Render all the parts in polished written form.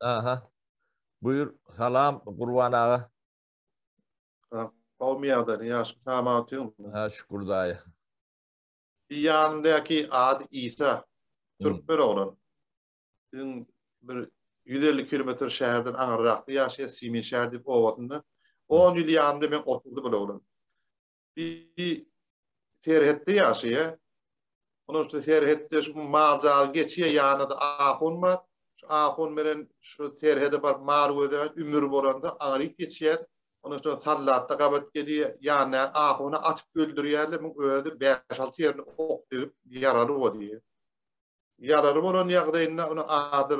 Aha. Buýur, salam Gurban aga. Gowmy ýagdaýyň, ýagşymy salam otyňmy? Ha, şükür daýy. Bir ýanyndaky ady Isa, türkmen oglan. Biziň bir 150 kilometr şäherden aňyrrakda ýaşaýar, Simin şäher diýip obasynda. 10 ýyl ýanymda men oturdy bul oglan. Bir serhetde ýaşaýar. Onuň şu serhetde şu mal-jal geçýär, ýanynda ahun bar. Şu ahun bilen şu serhede baryp mal gözlän ümür bolanda aňryk geçýär. Ondan soň sallatda gabat gelýär, ýanyndaky ahuny atyp öldürýärler, muň özi bäş-alty ýerine ok degip ýaraly bolýar. Ýaraly bolan ýagdaýynda ony adyr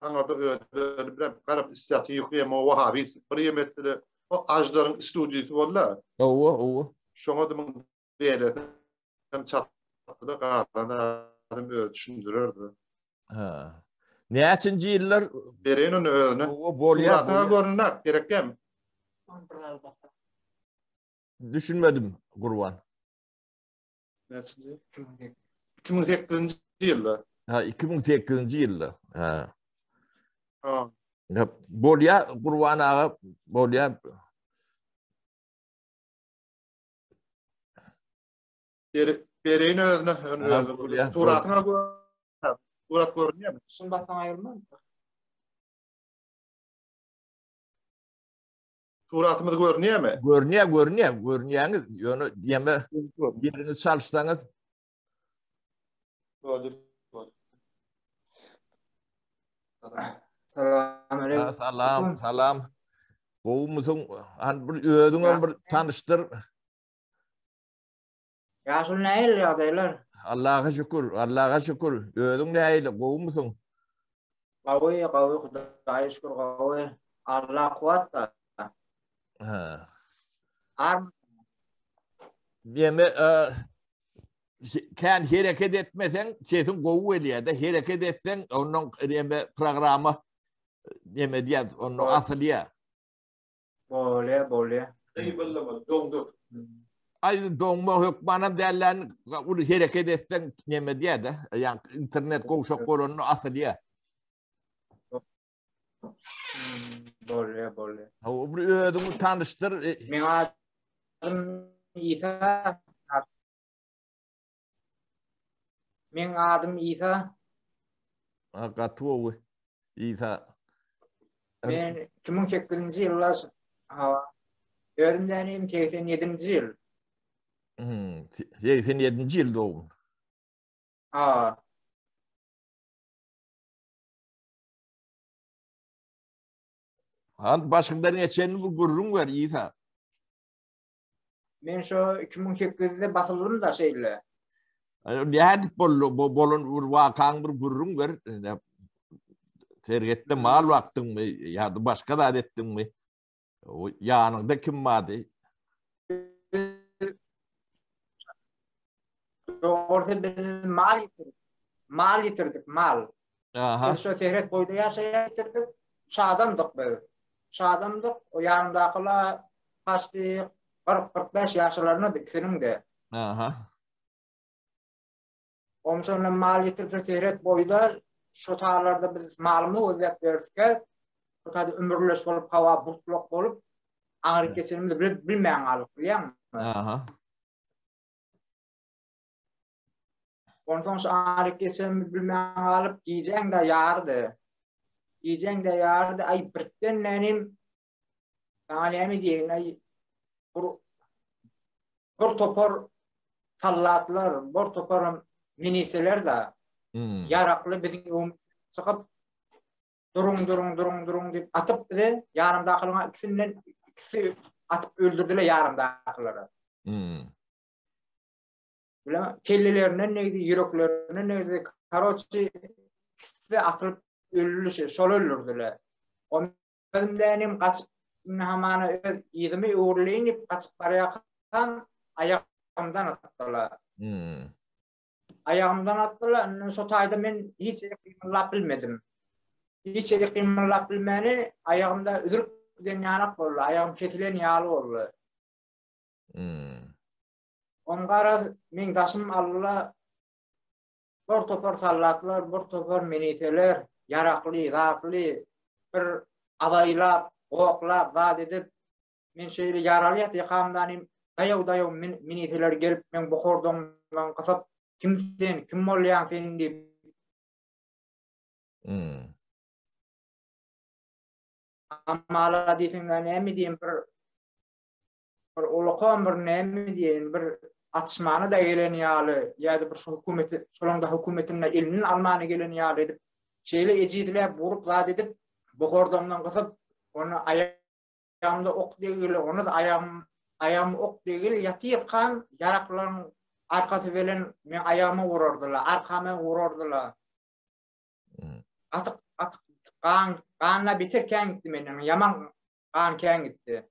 aňyrda özleri bilen garap isýaty ýükleýär, muňa wahabist bir ýem etdiler. O aždaryň islujysy boldy. Hawa, hawa. Şoňa-da muň dälesi hem çatdy-da, galan adam özi düşündirerdi. Ha. Näçinji ýyllar? Bereýin ony özüne. Hawa, bolýar. Suratyna görünmek gerekmi? Düşünmedim, Gurban. Näçinji? 2008-nji ýylda. Ha, 2008-nji ýylda. Ha. Ha. Bolýar, Gurban aga, bolýar. Bereýin özüne, özüne. Suratyna gör. Surat görünýärmi? Şunu basaň aýyrma. Suratymyz görünýärmi? Görünýär, görünýär, görünýäňiz. Ýöne ýeme ýeriňizi çalyşsaňyz. Boldy. Boldy. Salam aleyküm. Salam, salam. Gowumysyň? Han bir özüňem bir tanyşdyr. Ýaşuly nähili ýagdaýlar? Allaha şükür, Allaha şükür. Özüň nähili, gowumysyň? Gowy, gowy, Hudaýa şükür gowy. Allah kuwwat da. Ha. Arm. Ýeme, kän hereket etmeseň, sesiň gowy gelýär-de, hereket etseň, ondan ýeme programma ýeme diýär, ondan asylýar. Bolýa, bolýa. Gyýbyllama, doňdur. Aý, doňma hökmanam dälän, uly hereket etseň neme diýär-de, ýa internet gowşak bolanda asylýar. Bolýa, bolýa. Hawa, bir özüňi tanyşdyr. Meň adym Isa. Meň adym Isa. Ha, gaty gowy. Isa. Men 2008-nji ýylda hawa. Özüm dänim 87-nji ýyl. Hmm, 87-nji ýyl dogum. Ha. Han başyňdan geçenini bir gürrüň ber Isa. Men şo 2008-de basyldym da şeýle. Nädip boldy bu bolan bir wakaň bir gürrüň ber. Sergetde mal bakdyňmy ýa-da başga zat etdiňmi? Ýanyňda kim bardy? Dogrusy biz mal ýitirdik. Mal ýitirdik, mal. Aha. Biz şo serhet boýda ýaşaýan ýitirdik. Üç adamdyk biz. Üç adamdyk. O ýanymdakylar kaçdy 40-45 ýaşlarynda ikisiniň-de. Aha. Onsoňam mal ýitirip şo serhet boýda şo tarlarda biz malymyzy gözläp ýörüskä, şo taýda ümürleş bolup, hawa burtlak bolup, aňryk geçenimizi bilmän galdyk, bilýäňmi? Aha. Onsoň şu aryk geçenimi bilmän galyp, gijäň-de ýarydy. Gijäň-de ýarydy, aý birden nänim, saňa näme diýeýin, aý bir bir topar sallatlar, bir toparam miniseler-de, hmm. ýarakly biziň öňümizden çykyp, duruň, duruň, duruň, duruň diýip atyp bize, ýanymdakylaryň ikisinden ikisi atyp öldürdiler ýanymdakylara. Hmm. Bilen kellelerinden degdi, ýüreklerinden degdi. Karoçi, ikisi atylyp öldü, şol öldürdüler. O özüm dänim gaçyp indi hamana öz yzymy öwrüleýin diýip gaçyp barýarkam aýagymdan atdylar. Hmm. Aýagymdan atdylar. Indi şo taýda men hiç ýere gymyldap bilmedim. Hiç ýere gymyldap bilmäni aýagymda üzülip giden ýanak boldy. Aýagym kesilen ýaly boldy. Hmm. On garaz, meň daşym aldylar. Bir topar sallatlar, bir topar meniseler, ýarakly, zatly. bir azaýlap, goklap, zat edip, men şeýle ýaraly ýatyrkamdan hem daýaw-daýaw miniseler gelip, meň bokurdagymy gysyp, kim sen, kim bolýaň sen diýip. Hmm. Hamala diýseň näme diýeyim bir bir ulakam bir näme diýeýin bir açmana-da gelen ýaly ýa-da bir şu hökümeti şolaň da hökümetinde elinden almana gelen ýaly edip şeýle ejizläp urup zat edip bohordamdan gysyp ony aýagymda ok degili ony da aýagym aýagym ok degil ýatyrkam ýaraklaryň arkasy bilen men aýagyma urardylar arkama urardylar hmm. gaty gaty gan ganla beter kän gitdi menden ýaman gan kän gitdi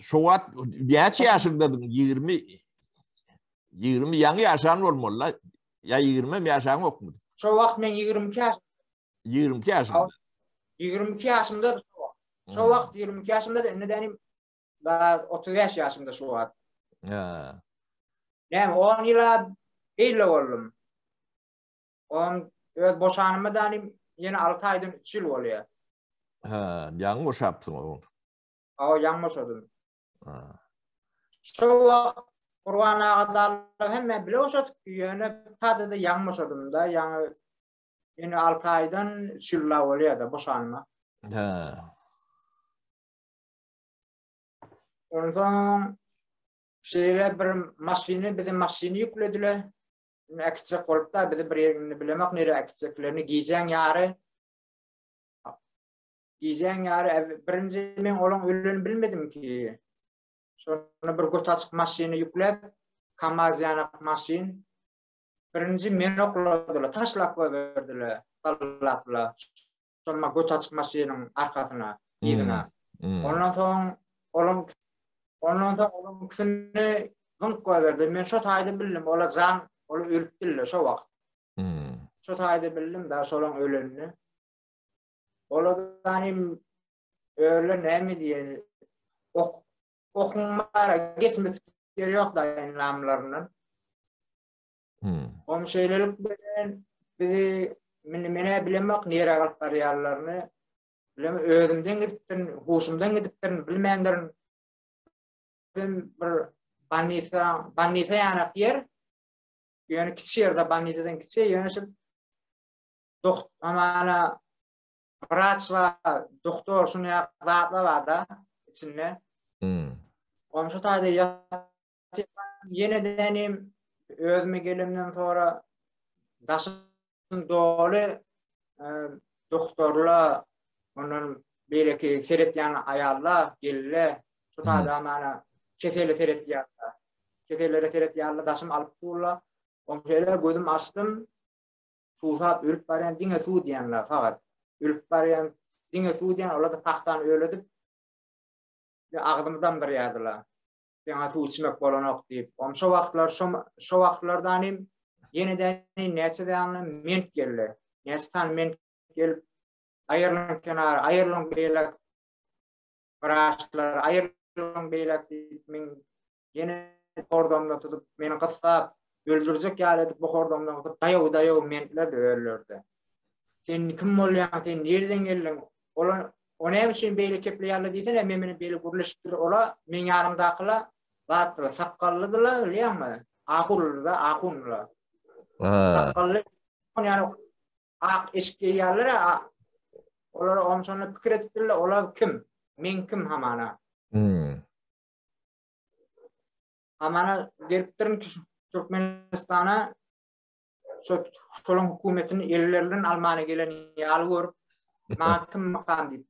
Şo wagt näçe ýaşyňdadyň? 20 20 ýaňy ýaşan bolmaly la. Ýa 20 hem ýaşaň ýokmy? Şo wagt men 22 ýaş. 22 ýaşymda. 22 ýaşymda şo wagt. Şo wagt 22 ýaşymda da indi dänim da 35 ýaşymda şo wagt. Ha. Näme 10 ýyla beýle boldum. On öz boşanyma dänim ýene 6 aýdan 3 ýyl bolýar. Ha, ýaňy boşapsyň o. Hawa, ýaňy boşadym. Ha. Şo wagt Gurban aga daly hemme bile boşadyk, ýöne tada-da ýaňy boşadym-da, ýaňy ýene 6 aýdan 3 ýyl bolýar-da boşanyma. Ha. Onsoň şeýle bir maşyny, bizi maşyny ýüklediler. Indi äkitjek bolup-da, bizi bir ýerinde bilemok nirä äkitjeklerini, gijäň ýary Gijäň ýary birinji men olaň ölenini bilmedim ki. Şonda bir göt açyk maşyny ýükläp, KAMAZ ýanak maşyn. Birinji meni okladylar, taşlap goýberdiler, sallaplar. Şonda göt açyk maşynyň arkasyna, yzyna. Hmm. Ondan soň olaň ondan soň olaň ikisini zyňk goýberdi. Men şo taýda bildim, ola jan, ola ölüpdirler şo wagt. Hmm. Şo taýda bildim da şolaň ölenini. Olardan hem öyle näme diýen ok okuň bara geçmedik ýeri ýok daýanlamlaryndan. Hmm. Oň şeýlelik bilen bizi meni menä bilemok nirä alyp barýarlaryny bilem özümden gidipdirin, huşumdan gidipdirin, bilmändirin. Bizim bir banisa, banisa ýanak ýer. Ýöne kiçi ýerde banisadan kiçi, ýöne şu Doht amana wraç bar, doktor şuny ýaly zatlar bar da içinde. Hmm. Onuň şu taýda ýatyp ýene denim özüme gelemden sonra daşym doly e, doktorlar, ondan beýleki seretýän aýallar geldiler. Şu taýda amana keseli seretýärler. Kesellere seretýärler, daşym alyp durlar. Onuň şeýle gözüm açdym. Suwsap ölüp barýan diňe suw diýenler fakat. Ölüp barýan diňe suw diýen olar-da pahtany öledip agzymy damdyrýardylar. Saňa suw içmek bolanok diýip. Oň şo wagtlar şo şo wagtlardan hem ýene-de näçe däne ment geldi. Näçe sany ment gelip aýrylyň kenara, aýrylyň beýlek wraçlar, aýrylyň beýlek diýip men Ýene hordamdan tutup, meni gyssap, öldürjek ýaly edip bu hordamdan gysyp, daýaw-daýaw mentler-de öldürdi. Sen kim bolýaň, sen nireden geldiň? Olar, o näme üçin beýle kepleýärler diýsene, men bilen beýle gürleşipdir, ola meň ýanymdakylar zatdylar, sakgallydylar, bilýäňmi? Ahunlylar, ahunlylar. Sakgally, ýani ak eşik geýýärler, olar onuň şonda pikir edipdirler, olar kim? Men kim hamana? Hmm. Hamana gelipdirin Türkmenistana şo şolaň hökümetini ellerinden almana gelen ýaly görüp, maňa kim makam diýip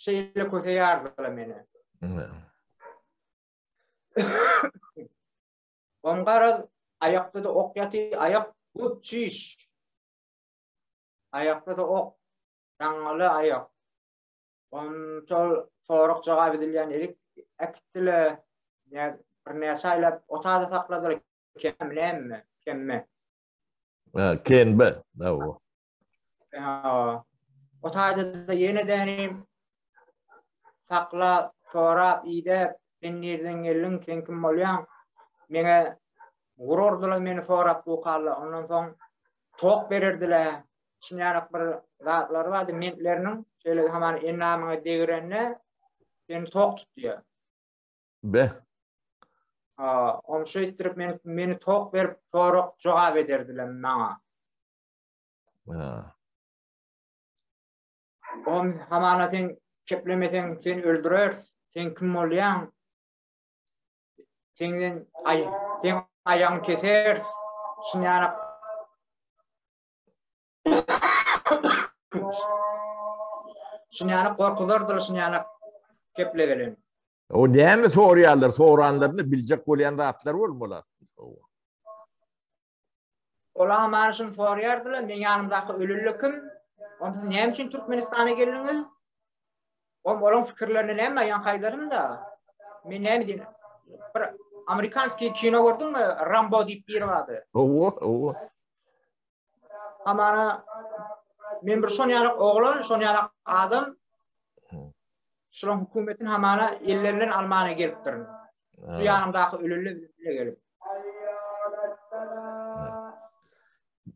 şeýle köseýärdiler meni. Oň garaz aýakda-da ok ýaty, aýak köp çiş. Aýakda-da ok, daňňaly aýak. Onçol sorag jogap edilýän erik äkitdile bir näçe aýlap otada sakladylar kem näme kemme. Ha, KNB, da o. Ha. O taýda da ýene dänim sakla, sorap, idäp, sen nirden geldiň, sen kim bolýaň? Meňe gurardylar meni sorap bu kalla. Ondan soň tok bererdiler. Şunýarak bir zatlary bardy mentleriniň, şeýle hamana endamyňa degirende seni tok tutýar. Be. Ha, ony şeýtdirip meni meni tok berip sorak jogap ederdiler maňa. Ha. On hamana sen keplemeseň seni öldüreris. Sen kim bolýaň? Senden ay sen aýagyňy keseris. Şunýarak Şunýanak gorkuzardylar şunýanak keple bilen. O näme soraýarlar, soranlaryny biljek bolýan zatlar bolmaly. Olar maňa şuny soraýardylar, meň ýanymdaky ölüli kim? Onda siz näme üçin Türkmenistana geldiňiz? Oň olaň pikirlerini näme ýaňky aýdarym-da. Men näme diýen? Bir amerikanskiý kino gördüňmi? Rambo diýip biri bardy. Hawa, hawa. Hamana men bir şon ýaly oglan, şon ýaly adam şolaň hökümetini hamana ellerinden almana gelipdirin. Şu ýanymdaky ölüli bile gelip.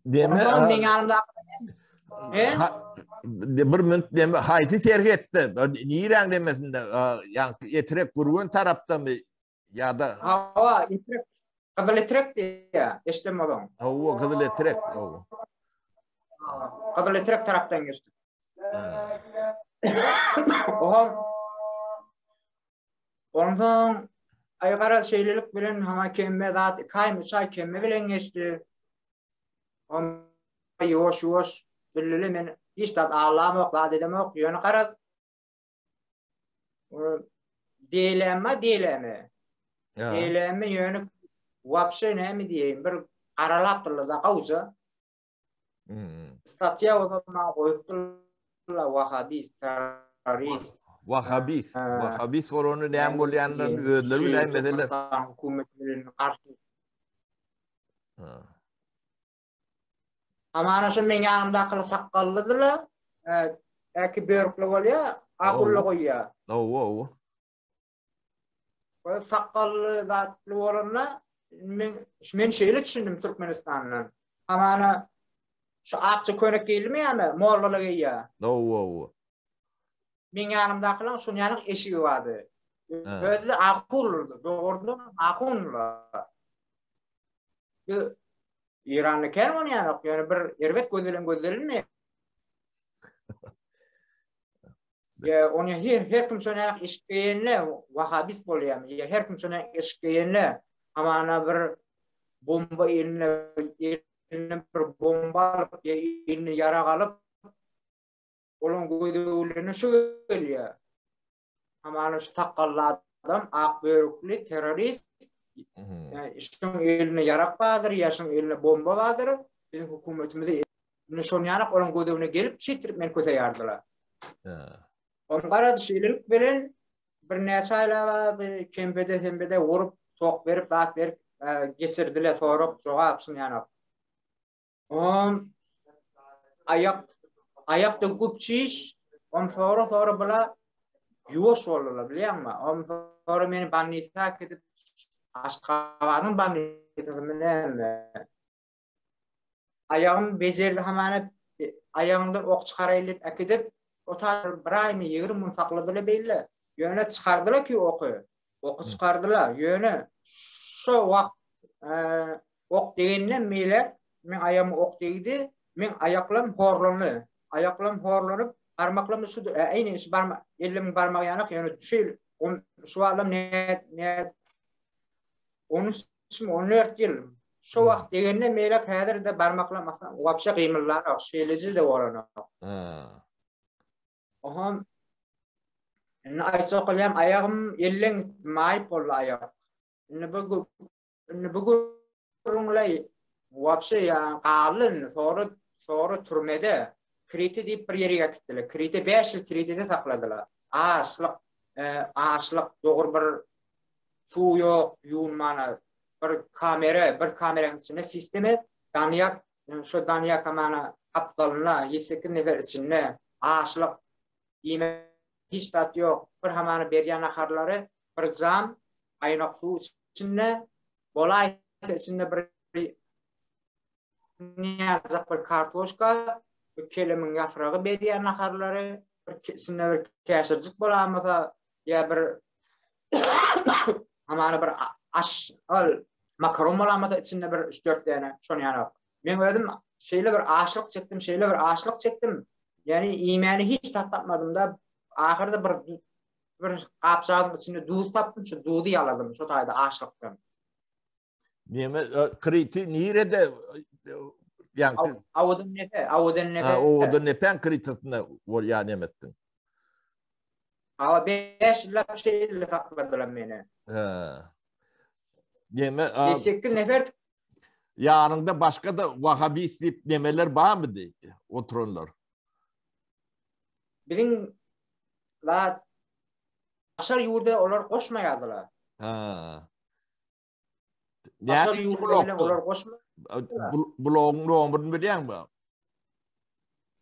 Deme, meň ýanymdaky He? Bir minut deme, haýsy serhetde, niräň demesinde, ýaňky Etrek Gürgen tarapdamy ýa-da Hawa, Etrek Gyzyl Etrek diýýär, eşiden bolsaň. Hawa, Gyzyl Etrek, hawa. Gyzyl Etrek tarapdan geçdik. Oha. Onsoň aý garaz şeýlelik bilen haňa kemme zat iki aýmy üç aý kemme bilen geçdi. On ýuwaş ýuwaş bildili men hiç zat aglamok zat edemok ýöne garaz diýleme diýleme. Diýleme ýöne wapşe näme diýeýin bir garalapdyrlar da gawja. Statýa bolsa maňa goýupdyrlar wahabist, terrorist. Wahabist, wahabist bolany näme bolýanyny özleri biläýmeseler. Hökümet bilen garşy. Amana şu meň ýanymdakylar sakgallydylar. Äki börükli bolýar, agulla goýýar. Hawa, hawa. O sakgally zatly bolanda men men şeýle düşündim Türkmenistandan. Hamana şu akja köýnek geýilmeýärmi? Mollalar geýýär. Hawa, hawa. Meň ýanymdakylaryň şuny ýaly eşigi bardy. Özi ahunlydy, dogrudan ahunlylar. Biz Eýranda kän bolýanok, ýöne bir erbet göz bilen gözlenilmeýär. Ýa ony her her kim şony eşik geýende wahabist bolýarmy? Ýa her kim şony eşik geýende hamana bir bomba eline eline bir bomba alyp ýa eline ýarag alyp olaň gözegçiligine şu gelýär. Hamana şu sakgally adam ak börükli terrorist şuň eline ýarag bardyr ýa şuň eline bomba bardyr biziň hökümetimizi Indi şon ýanak olaň gözegine gelip şeýtirip meni köseýärdiler. Onuň garady şeýlelik bilen birnäçe aýlap bir kembede sembede urup, tok berip, zat berip geçirdiler sorag, jogap şun ýanak. Om aýak aýakda güp çiş, om sonra sonra bula ýuwaş boldular bilýäňmi? Om sonra meni bolnisa äkidip Aşgabadyň bolnisasyny näme? Aýagym bejerdi hamana aýagyňdan ok çykaraýyn diýip äkidip, o taýda bir aýmy 20 gün sakladylar beýle. Ýöne çykardylar ki oky. Oky çykardylar. Ýöne şo wagt ok degenden beýläk meň aýagyma ok degdi. Meň aýaklarym horlandy. Aýaklarym horlanyp, barmaklarym şu eýni şu barmak, ellimiň barmagy ýanak, ýöne şu şu wagtlam ne ne 13 mi 14 ýyl şo wagt degende meýlek häzir-de barmaklam asla wapşe gymyldanok, şeýleje-de bolanok. Oho. Indi aýtsa okalýam aýagym elleň maýyp boldy aýak. Indi bu indi bu gürrüňleý wapşe ýa galdy indi sonra sonra türmede Krite diýip bir ýere äkitdiler. Krite 5 ýyl Kritede sakladylar. Açlyk, e, açlyk, dogry bir Suw ýok, ýuwunmana bir kamera, bir kameranyň içinde sisteme danýak, şo danýak hamana gapdalynda ýedi-sekiz nefer içinde açlyk, iýme hiç zat ýok. Bir hamana berýän naharlary bir jam gaýnak suw içinde, bolaýsa içinde bir ýazjak bir kartoşka. Bu kelemiň ýapragy berýän naharlary, bir içinde bir käşirjik bolamasa ýa bir hamana bir aş ol makaron bolamasa içinde bir 3-4 däne şony ýanak. Men özüm şeýle bir açlyk çekdim, şeýle bir açlyk çekdim. Ýani iýmäni hiç tat tapmadym-da. Ahyrda bir bir gapjagazyň içinde duz tapdym, şu duzy ýaladym şo taýda açlykdan. Neme kriti nirede ýaňky Owadan nepe, owadan nepe. Ha, owadan nepäň kritisinde bolýar neme etdiň? Awa 5 ýyllap şeýle sakladylar meni. He. Neme 8 nefer Ýanyňda başga-da wahabist diýip nemeler barmydy oturanlar? Biziň zat daşary ýurda olar goşmaýardylar. Ha. Daşary ýurda bilen olar goşmaýardylar. Blogyň nomerini bilýäňmi?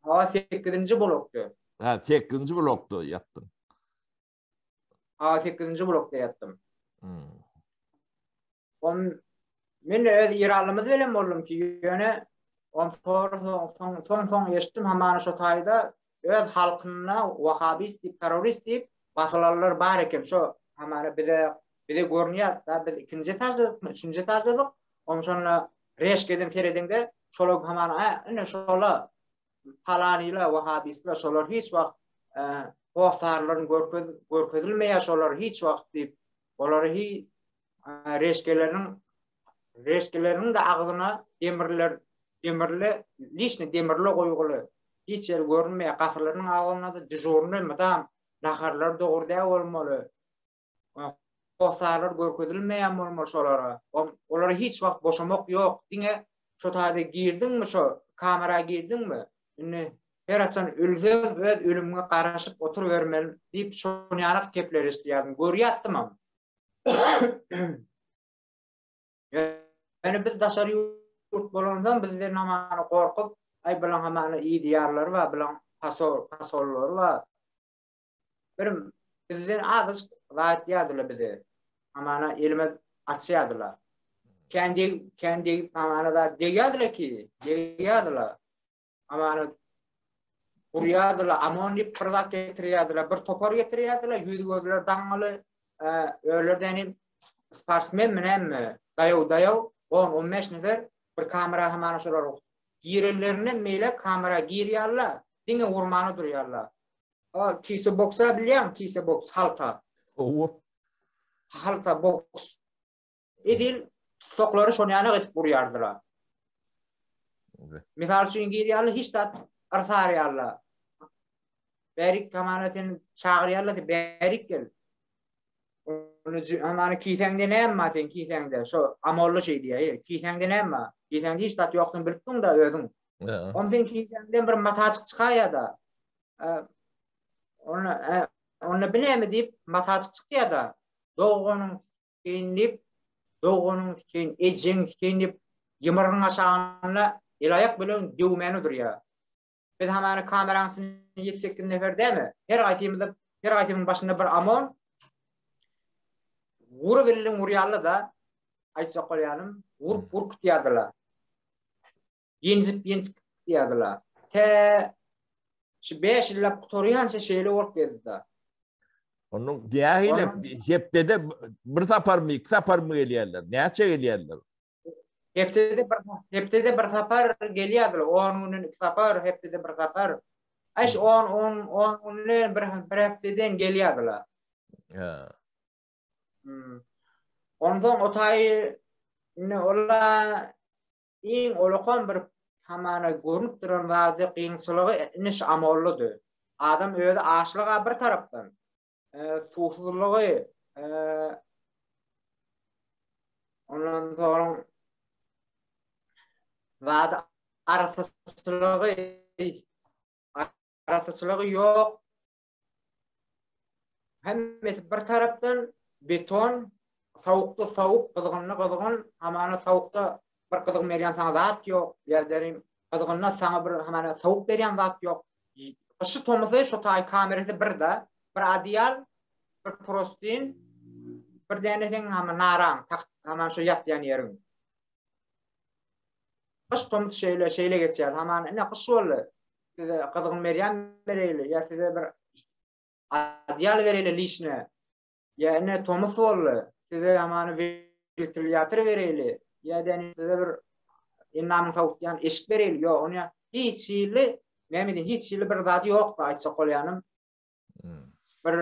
Ha, 8-nji blokda. Ha, 8-nji blokda ýatdyň. Ha, 8-nji blokda ýatdym. Hmm. On men öz İranlymyz bilen boldum ki, ýöne on soň soň soň soň eşitdim hamana şo taýda öz halkyna wahabist diýip, terrorist diýip basylanlar bar eken. Şo hamana bize bize görünýär da biz ikinji etaždadyk, üçünji etaždadyk. On şonda reşkeden seredeňde şolar hamana a ine şola palanyla wahabistler şolar hiç wagt e, hossarlaryny görkez görkezilmeýär şolar hiç wagt diýip olary hi reşkeleriniň reşkeleriniň de agzyna demirler demirli lişni demirli goýguly hiç ýeri görünmeýär gapylarynyň agzynda da dyžurny mydam naharlar dogry däl bolmaly hossarlar görkezilmeýän bolmaly şolara. Olara hiç wagt boşamak ýok. Diňe şo taýda girdiňmi şo kamera girdiňmi? Indi her haçan ölseň öz ölümiňe garaşyp oturybermeli diýip şony ýanak gepler eşidýärdim. Görýärdim-am. Ýöne biz daşary ýurt bolansoň bizden hamana gorkup, aý bulaň hamana ýerleri bar, bulaň pasol, pasollary bar. Bir bizden azajyk zat ýadylar bize. Hamana elimiz açýardylar. Kän deg, kän degip hamana zat degýärdiler ki, degýärdiler. Hamana urýardylar, amon diýip bir zat getirýärdiler, bir topar getirýärdiler, ýüz gözleri daňňaly, ölerden hem sportsmenmi näme, daýaw daýaw, 10-15 nefer bir kamera hamana şolar girenlerinden meýle kamera girýärler, diňe urmana durýarlar. A kise boksa bilýäň, kise boks halta. Owo. Halta boks. Edil tutsaklary şony ýanak edip urýardylar. Mysal üçin girýärler hiç zat yrsarýarlar. Bärik hamana seni çagyrýarlar, bärik gel. Ony hamana kisäňde näme bar sen kisäňde? Şo amolly şeý diýýär. Kisäňde näme bar? Kisäňde hiç zat ýokdugyny bilip duň-da özüň. Onda sen kisäňden bir matajyk çykaýar-da. Onda onda bu näme diýip matajyk çykýar-da. Doganyň sikeýin diýip, doganyň sikeýin, ejeň sikeýin diýip ýumrugyň aşagynda el-aýak bilen döwmäne durýar. Biz hamana kameranyň içinde ýedi-sekiz nefer dämi? Her gaýsymyzda, her gaýsymyzyň başynda bir OMON gury bilin urýarlar-da, aýtjak bolýanym, urup urkutýardylar. Ýenjip-ýenjip gitýärdiler. Tä şu 5 ýyllap gutarýança şeýle bolup gezdi. Onuň nähili hepdede bir saparmy, iki saparmy gelýärler? Näçe gelýärler? Hepdede bir hepdede bir sapar gelýärdiler. 10 günden iki sapar, hepdede bir sapar. Aý şu 10 10 10 günden bir bir hepdeden gelýärdiler. Ha. Hmm. Onsoň o taýy indi ola Iň ulakan bir hamana görnüp duran zady kynçylygy ine şu amollydy. Adam özi açlyga bir tarapdan, suwsuzlygy, ondan soň zady arassaçylygy, arassaçylygy ýok. Hemmesi bir tarapdan beton, sowukda sowuk, gyzgynda gyzgyn, hamana sowukda bir gyzgyn berýän saňa zat ýok, ýa derim gyzgynda saňa bir hamana sowuk berýän zat ýok. Gyşy tomusy şo taý kamerasy bir-de, bir adyýal, bir prostin, bir däne seň hama naraň, tagt, hamana şo ýatýan ýeriň. Gyş tomus şeýle, şeýle geçýär. Hamana ine gyş boldy. size gyzgyn berýän bereýli, ýa size bir adyýal bereýli lişne. Ýa ine tomus boldy, size hamany wentilýator bereýli, ýa däni size bir endamyň sowutýan eşik bereýli. Ýok, ony hiç hili, näme diýin, hiç hili bir zady ýokdy aýtjak bolýanym. Hmm. Bir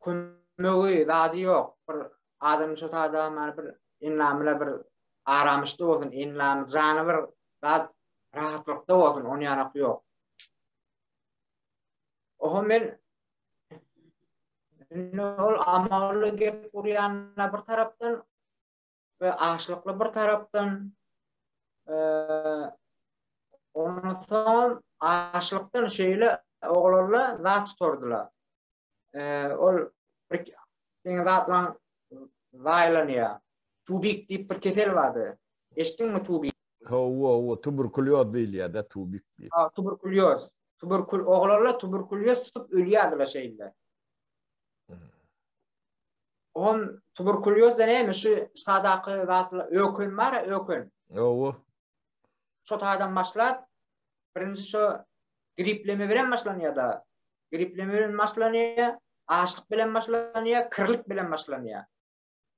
kömegi zady ýok. Bir adam şu tada hamany bir endamyna bir aramyşda bolsun, endamy jany bir zat rahatlykda bolsun, ony ýanak ýok. Oho men indi ol amaly gep urýanyna bir tarapdan we açlykly bir tarapdan ondan soň açlykdan şeýle oglanlar zat tutardylar. Ol bir seň zatlaň zaýalanýar. Tubik diýip bir kesel bardy. Eşitdiňmi tubik? Hawa, hawa, tuberkulýoz diýilýär-de, tubik diýip. Ha, tuberkulýoz. Tuberkul oglanlar tuberkulýoz tutup ölýärdiler şeýle. Ohm tuberkulýoz da näme şu ştadaky zatlar ökün bar ökün. Hawa. Şo taýdan başlap birinji şo gripleme bilen başlanýar da. Gripleme bilen başlanýar, açlyk bilen başlanýar, kirlik bilen başlanýar.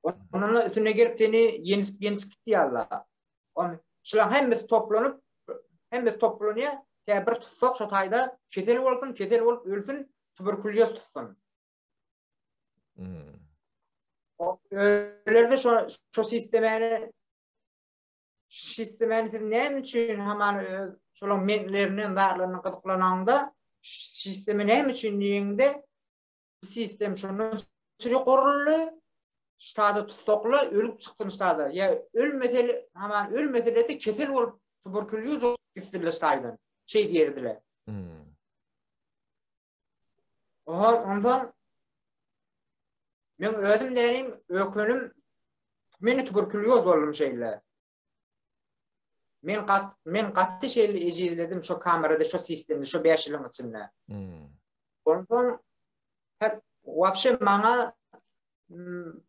Ondan üstüne gelip seni ýenisip ýenisip gitýärler. On şulaň hemmesi toplanyp, hemmesi toplanýar, tä bir tutsak şo taýda kesel bolsun, kesel bolup ölsün, tuberkulýoz tutsun. Hmm. Ölerde şo şo sistemäni sistemäni siz näme üçin haman şolaň menlerinden zatlaryndan gyzyklanaňda sistemi näme üçin diýeňde sistem şondan çüri guruldy. Ştada tutsakla ölüp çyksyn ştada. Ýa ölmese haman ölmese de kesel bolup tuberkulýoz gitsinler ştaýdan. Şeý diýerdiler. Hmm. Oha, ondan men özüm dänim ökenim men tuberkulýoz boldum şeýle. Men gat men gaty şeýle ejizledim şo kamerada şo sistemde şo 5 ýylyň içinde. Hmm. Ondan hep wapşe maňa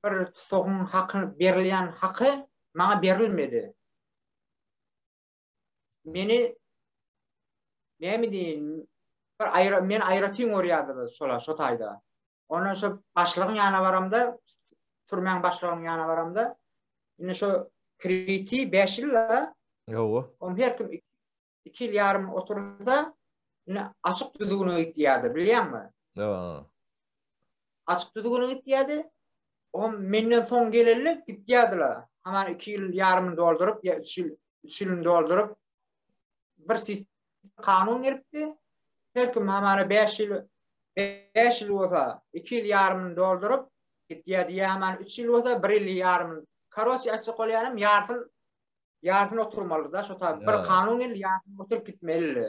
bir tusagyň haky berilýän haky maňa berilmedi. Meni näme diýin bir aýra men aýratyn görýärdiler şolar şo taýda. Ondan şo başlygyň ýanyna baramda, türmäň başlygynyň ýanyna baramda, indi şo kriti 5 ýyl da. Ýowa. On her kim 2 ýyl ýarym otursa, indi açyk düzgüne gitýärdi, bilýäňmi? Ýa. Açyk düzgüne gitýärdi. O menden soň geleli gitýärdiler. Haman 2 ýyl ýarymyny dolduryp, ýa 3 ýyl, 3 ýylyny dolduryp bir sistem kanun gelipdi. Her kim hamana 5 ýyl 5 ýyl bolsa 2 ýyl ýarymyny dolduryp gitýärdi. Ýa hamana 3 ýyl bolsa 1 ýyl ýarymyny. Karoçi aýtjak bolýanym ýarsyny ýarsyny oturmaly-da şo ta bir kanun geldi ýarsyny oturyp gitmelidi.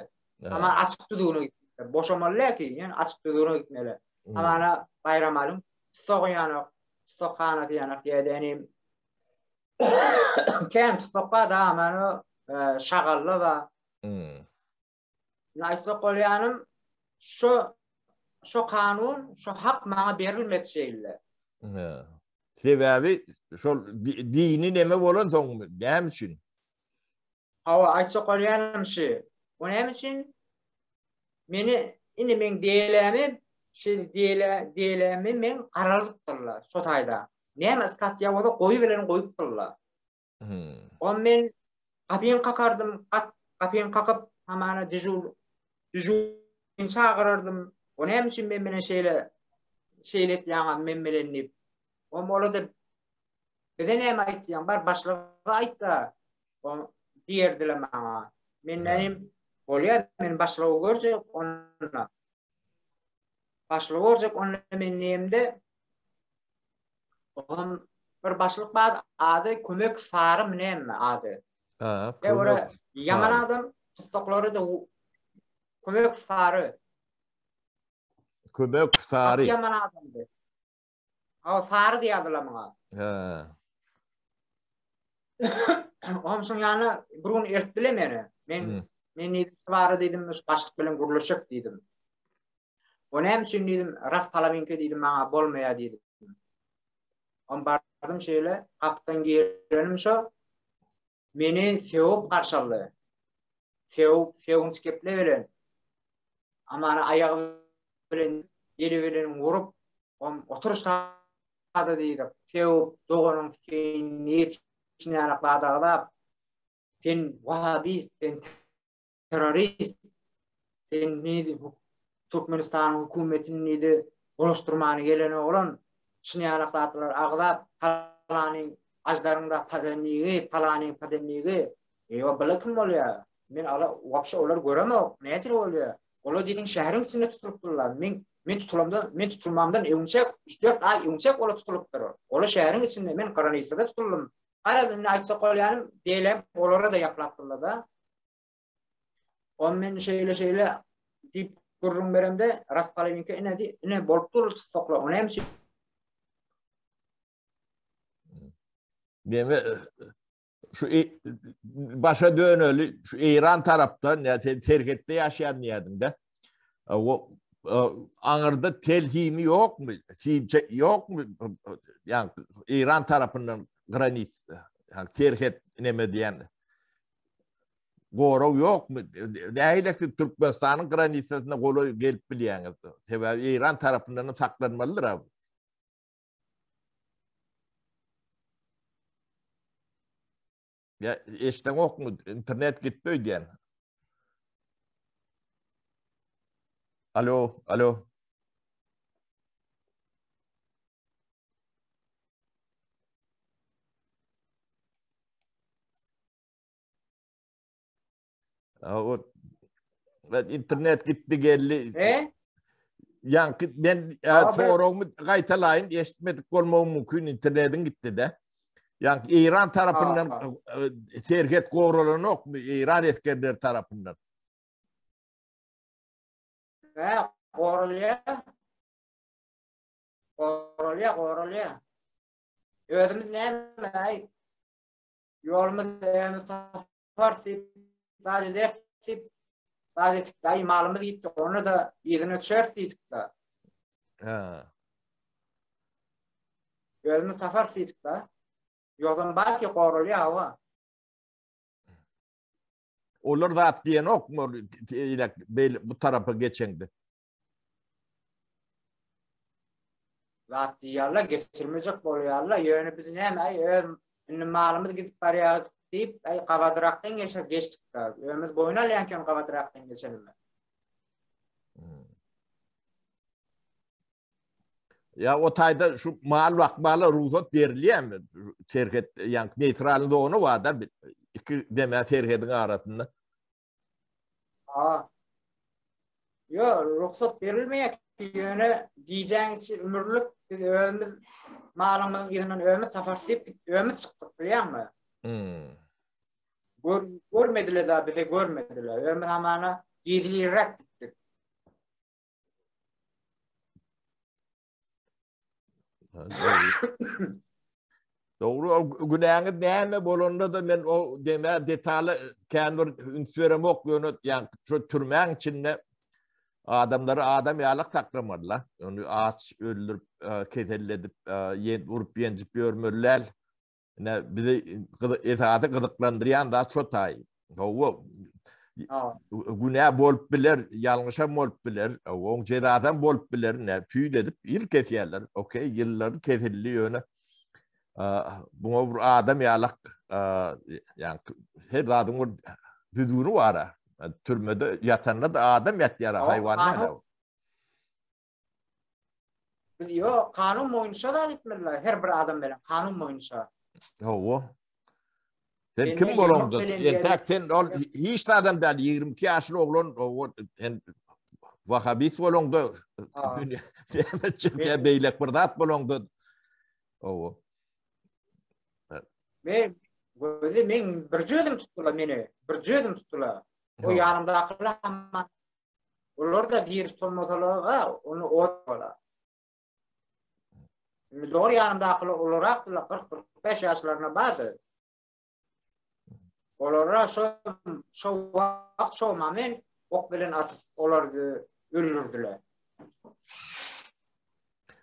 Hamana açyk düzgüne gitmeli. Boşamaly däl ki, ýöne açyk düzgüne gitmeli. Hamana Baýramalyň tutsagy ýanak, tussaghanasy ýanak ýa dänim Kän tutsak bar da hamana şagalla bar. Hmm. Aýtjak bolýanym şu şu kanun, şu hak maňa berilmedi şeýle. Sebäbi şol dini neme bolan soň näme üçin? Hawa, aýtjak bolýanym şu. O näme üçin? Meni indi meň delämi, şeýle dele, delämi men garalypdyrlar şo taýda. Näme statýa bolsa goýy bilen goýupdyrlar. Hmm. O men gapyny kakardym, gat gapyny kakyp, hamana dyžur dyžur çagyrardym. O näme üçin men bilen şeýle şeýle etýäňiz men bilen diýip. O ola-da bize näme aýtýaň, bar başlyga aýt-da. O diýerdiler maňa. Men näme bolýar, men başlygy görjek onda. Başlygy görjek onda men diýemde Oňam bir başlyk bar, ady Kömek Sary näme ady. Ha, Kömek. Ýaman adam tutsaklary da Kömek Sary. Kömek Sary. Ýaman adamdy. Ha, Sary diýýärdiler muňa. Ha. Oňam şoň ýanyna bir gün eltip bile meni. Men hmm. men diýdim, bara diýdim, başlyk bilen gürleşek diýdim. O näme üçin diýdim, ras palaminka diýdim maňa bolmaýar diýdim. On bardym şeýle, gapydan girenim şo, meni sögüp garşaldy. Sögüp, sögünç geple bilen, Amana aýagy bilen, eli bilen urup, om otur şada diýdik. Sögüp, doganyň sikeýin diýip, şinärak zat agzap, sen wahabist, sen terrorist, sen diýdi, Türkmenistanyň hökümetini diýdi, bulaşdyrmany gelen oglan, şinärak zatlar agzap, palanyň ajdaryň da padenligi, palanyň padenligi, Eýwa bula kim bolýa? Men ala wapşe olary göremok. Näçe bolýa? Olar diýdiň şäheriň içinde tutulypdyrlar. Men men tutulamda, men tutulmamdan öňçäk 3-4 aý öňçäk olar tutulypdyr. Olar şäheriň içinde, men granisada tutuldym. Garaz indi aýtjak bolýanym, diýelem olara-da ýaplapdyrlar-da. On men şeýle şeýle diýip gürrüň beremde, Raspolowiňka ine diý, ine bolup dur tutsaklar. O näme üçin? Neme şu e, başa döneli şu Eýran tarapdan ýa sen serhetde ýaşaýan diýýärdiň-de. O aňyrda telhimi ýokmy? Simçe ýokmy? Ýa Eýran tarapyndan granis, ýa serhet neme diýen. Gorag ýokmy? Nähili siz Türkmenistanyň granisasyna golaý gelip bilýäňiz? Sebäbi Eýran tarapyndan saklanmalydyr. Ya eşdeňokmy? Internet gitdi öýdýän. Alo, alo. O ben internet gitti geldi. E? Yankı ben sorumu gaýtalaýyn eşitmedik bolmagy mümkin internetiň gitdi de. Yankı İran tarapyndan e, serhet goralanokmy İran esgerleri tarapyndan? He, goralýar. Goralýar, goralýar. Özümiz näme? Ýolumyz özümiz tapar diýip, zat ederis diýip, zat etdik daýy malymyz gitdi, onda da yzyna düşeris diýdik-de. Hä. Özümiz taparys diýdik-de. Ýogsam belki goralýar hawa. Olar zat diýenokmy beýle bu tarapa geçeňde? Zat diýýärler, geçirmejek bolýarlar. Ýöne biz näme, aý öz indi malymyz gidip barýar diýip, aý gabadyrakdan geçer geçdik. Özümiz boýun alýan eken gabadyrakdan geçenimi. Hmm. Ya o taýda şu mal bakmala rugsat berilýärmi? Serhet, ýa neýtral zona bar da iki deme serhediň arasynda. Ha. Ýo, rugsat berilmeýär ki, ýöne gijäň içi ümürlik biz özümiz malymyzyň yzyndan özümiz taparys diýip özümiz çykdyk bilýäňmi? Hmm. Gör, görmediler da bize görmediler. Özümiz hamana gizliräk gitdik. Dogry, o günäňiz näme bolanda da men o deme detala kän bir üns beremok, ýöne ýa şu türmäň içinde adamlary adam ýalyk saklamadylar. Ony aç öldürip, e, keselledip, e, ýen urup ýenjip ýörmeliler. Ine bizi esasy gyzyklandyrýan zat şo taý. Hawa. Günä bolup biler, ýalňyşam bolup biler, oň jezasam bolup biler, ne tüýt edip ýyl kesýärler. Okey, ýyllar kesildi ýöne buňa bir adam ýalak, ýa her zadyň bir düzgüni bar. Türmede ýatanda da adam ýatýar, haýwan däl. Biz ýok, kanun boýunça zat etmeliler, her bir adam bilen kanun boýunça. Hawa. Sen kim bolaňda? Entäk sen ol hiç zadam däl, 22 ýaşly oglan, sen wahabist bolaňda, dünýä näme beýlek bir zat bolaňda. Hawa. Men gözi men bir özüm tutdular meni. Bir özüm tutdular. O ýanymdakylar Olar da diri tutulmasalar, ony ot bolar. Indi dogry ýanymdakylar ulurakdylar, 40-45 ýaşlarynda bardy. Olara şo şo wagt şo moment ok bilen atyp olary öldürdüler.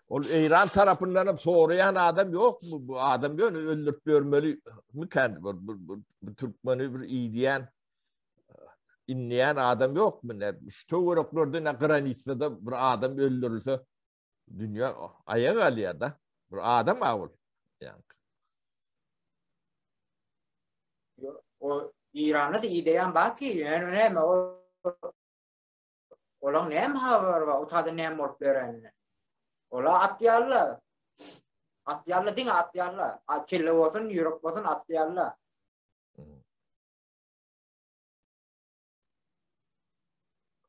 Ol Eýran tarapyndan hem soraýan adam ýokmy? Bu adam ýöne öldürip ýörmeli mikan? Bu, bu, bu, bu türkmeni bir iýdýän. inleýän adam ýokmy? Ne şu töwereklerde ne granitsada bir adam öldürilse dünýä aýaga galýar da. Bir adam awul. Ýa. O İranda da ideýan bar ki, ýöne näme o Olaň näme habary bar, o taýda näme bolup ýörenini. Ola atýarlar. Atýarlar, diňe atýarlar. Kelle bolsun, ýürek bolsun atýarlar.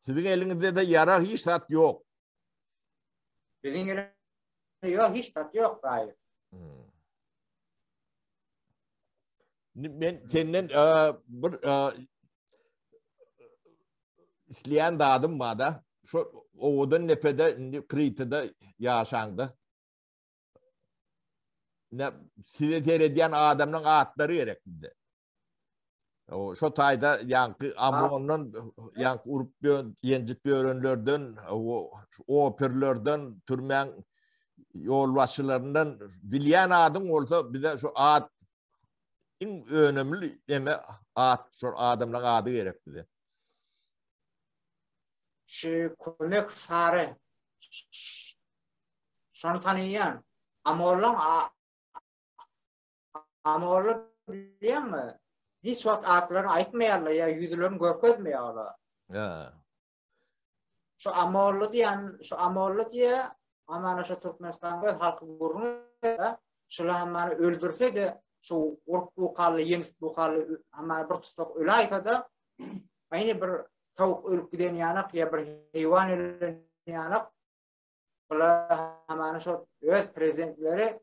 Siziň eliňizde-de ýarag hiç zat ýok. Biziň elimizde ýok, hiç zat ýok daýy. Hmm. Men senden e, bir e, isleýän zadym bar-da. Şu owadan nepede indi Kritide ýaşaňda. Ne size seredýän adamlaryň atlary gerek bize. O şo taýda ýaňky Amondan ýaňky urup ýenjip ýörenlerden, o operlerden, türmäň ýolbaşçylaryndan bilýän adyň bolsa bize şu at iň önemli eme at, şol adamlaryň ady gerek bize. Şu Kömek Sary şony tanaýan. Amollaň Amorlar bilýäňmi? Hiç wagt atlaryny aýtmaýarlar ýa ýüzlerini görkezmeýärler. Ýa. Şu Amorly diýen, şu Amorly diýe, amana şu Türkmenistanyň öz halky gürrüň etse, şular hamany öldürse-de, şu urup bukally, ýeňsip bukally hamany bir tutsak öläýse-de, aýny bir towuk ölüp giden ýanak ýa bir heýwan ölen ýanak, bular hamany şu öz prezidentleri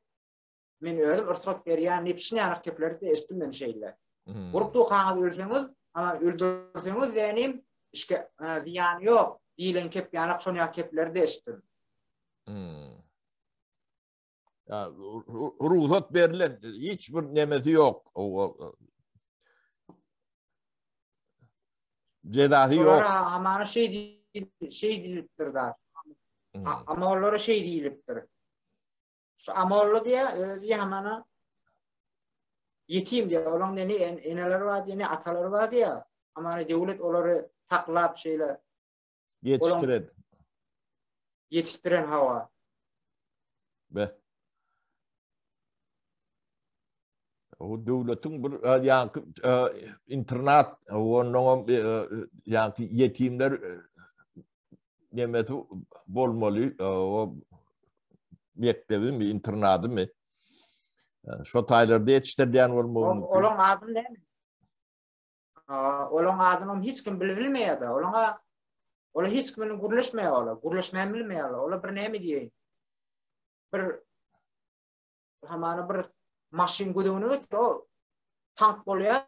Men özüm rugsat berýän diýip şinärak gepleri-de eşitdim men şeýle. Hmm. Urup dukaňyz ölseňiz, ama öldürseňiz denim, işke zyýany ýok diýlen kep ýanak şon ýaly kepleri-de eşitdim. Hmm. Ya, rugsat berlen hiç bir nemesi ýok. Jezasy ýok. Olara hamana şeý şeý diýilipdir da. Hmm. Ama olara şeý diýilipdir. Şu Amorly diýä, özi ýamana ýetim diýä, olaň ne eneleri bar diýä, ne atalary bar diýä. Amana döwlet olary saklap şeýle ýetişdiren. Ýetişdiren hawa. Be. O döwletiň bir ýaňky internat, onnoňam ýaňky ýetimler nemesi bolmaly, o mekdebimi, internadymy? Şo taýlarda ýetişdirilýän bolmagy mümkin. Olaň adyny näme? Olaň adyny hem hiç kim bilmeýär-de. Olaň ola hiç kim bilen gürleşmeýär ola. Gürleşmäni bilmeýärler. Ola bir näme diýeýin? Bir hamana bir maşyn göz öňüne getir, o tank bolýar.